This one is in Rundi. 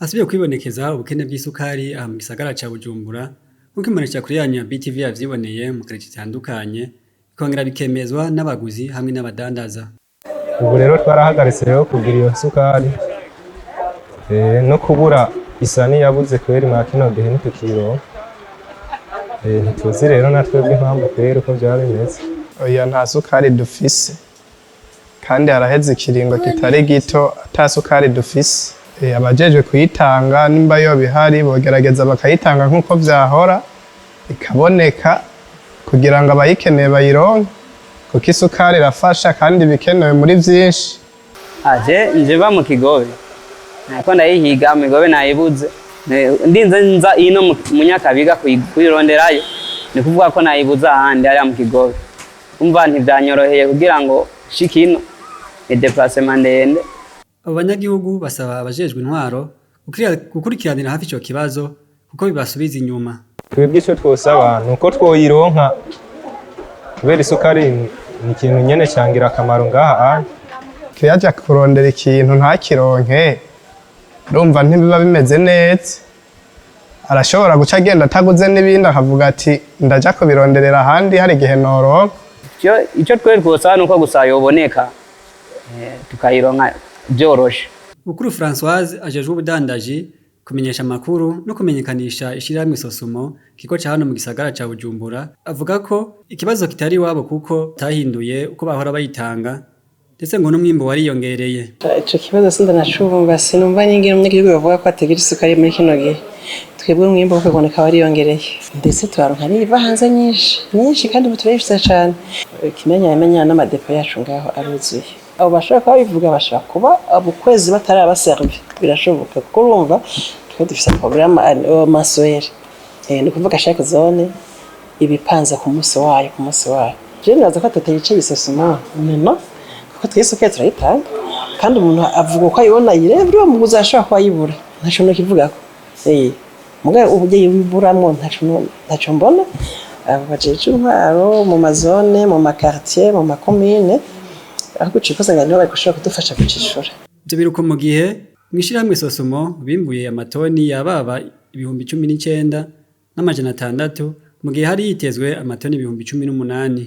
Hasubiye kwibonekeza ubukene bw'isukari aha mu gisagara ca Bujumbura, nkuko imboneshakure yanyu ya BTV yavyiboneye mu karere itandukanye, bikongera bikemezwa n'abaguzi hamwe n'abadandaza. Ubu rero twarahagaritse rero kugira iyo sukari, no kubura isa n'iyabuze kweri mwa kino gihe ntitukironka. Ntituzi rero na twebwe impamvu kweri uko vyaba bimeze. Oya, nta sukari dufise, kandi haraheze ikiringo kitari gito ata sukari dufise. Abajejwe kuyitanga, nimba yoba ihari, bogerageza bakayitanga nk'uko vyahora, ikaboneka kugira ngo abayikeneye bayironke, kuko isukari irafasha kandi ibikenewe muri vyinshi. Aje nje mu Kigobe, nariko ndayihiga mu Kigobe, nayibuze. Ndinze nza ino mu Nyakabiga kuyironderayo, ni kuvuga ko nayibuze ahandi hariya mu Kigobe. Umva, ntivyanyoroheye kugira ngo nshike ino, ni déplacement ndende. Abo banyagihugu basaba abajejwe intwaro gukurikiranira hafi ico kibazo, kuko bibasubiza inyuma. Twebwe ico twosaba ni uko twoyironka, kubera isukari ni ikintu nyene ca ngirakamaro ngaha anya. Yaja kurondera ikintu ntakironke, urumva ntibiba bimeze neza. Arashobora guca agenda ataguze n'ibindi, akavuga ati: "Ndaja kubironderera ahandi, hari igihe noronka." Ico twe twosaba nuko gusa yoboneka, tukayironka vyoroshe. Bukuru Françoise ajejwe ubudandaji, kumenyesha amakuru no kumenyekanisha ishirahamwe Sosumo, ikigo ca hano mu gisagara ca Bujumbura, avuga ko ikibazo kitari iwabo, kuko tahinduye uko bahora bayitanga, ndetse ngo n'umwimbu wariyongereye. Ico kibazo sindanacumva, sinumva n'ingene umunyagihugu bavuga ko atagira isukari muri kino gihe. Twebwe umwimbu wo kuboneka wariyongereye, ndetse turaronka n'iva hanze nyinshi nyinshi, kandi ubu turayifise cane. Ikimenyamenya n'ama dépôts yacu ngaho aruzuye. Abo bashobora kuba bivuga bashobora kuba abo kwezi bataraba servi, birashoboka, kuko urumva twe dufise programme mensuelle, ni ukuvuga chaque zone ibipanze ku munsi wayo, ku munsi wayo. Je nibaza ko tutayicaye SOSUMO no kuko twese uko turayitanga, kandi umuntu avuga uko ayibona yireba. Uriya muguzi arashobora kuba ayibura, ntaco nokivugako. Mugabo uburyo yiburamwo, ntaco mbona. Abo bajejwe intwaro mu ma zones, mu ma quartiers, mu makomine, aho gucikoza ngo nibo bari gushobora kudufasha kucishura. Ivyo biruko mu gihe mw'ishirahamwe Sosumo bimbuye amatoni yababa 19,600, mu gihe hari hitezwe amatoni 18,000.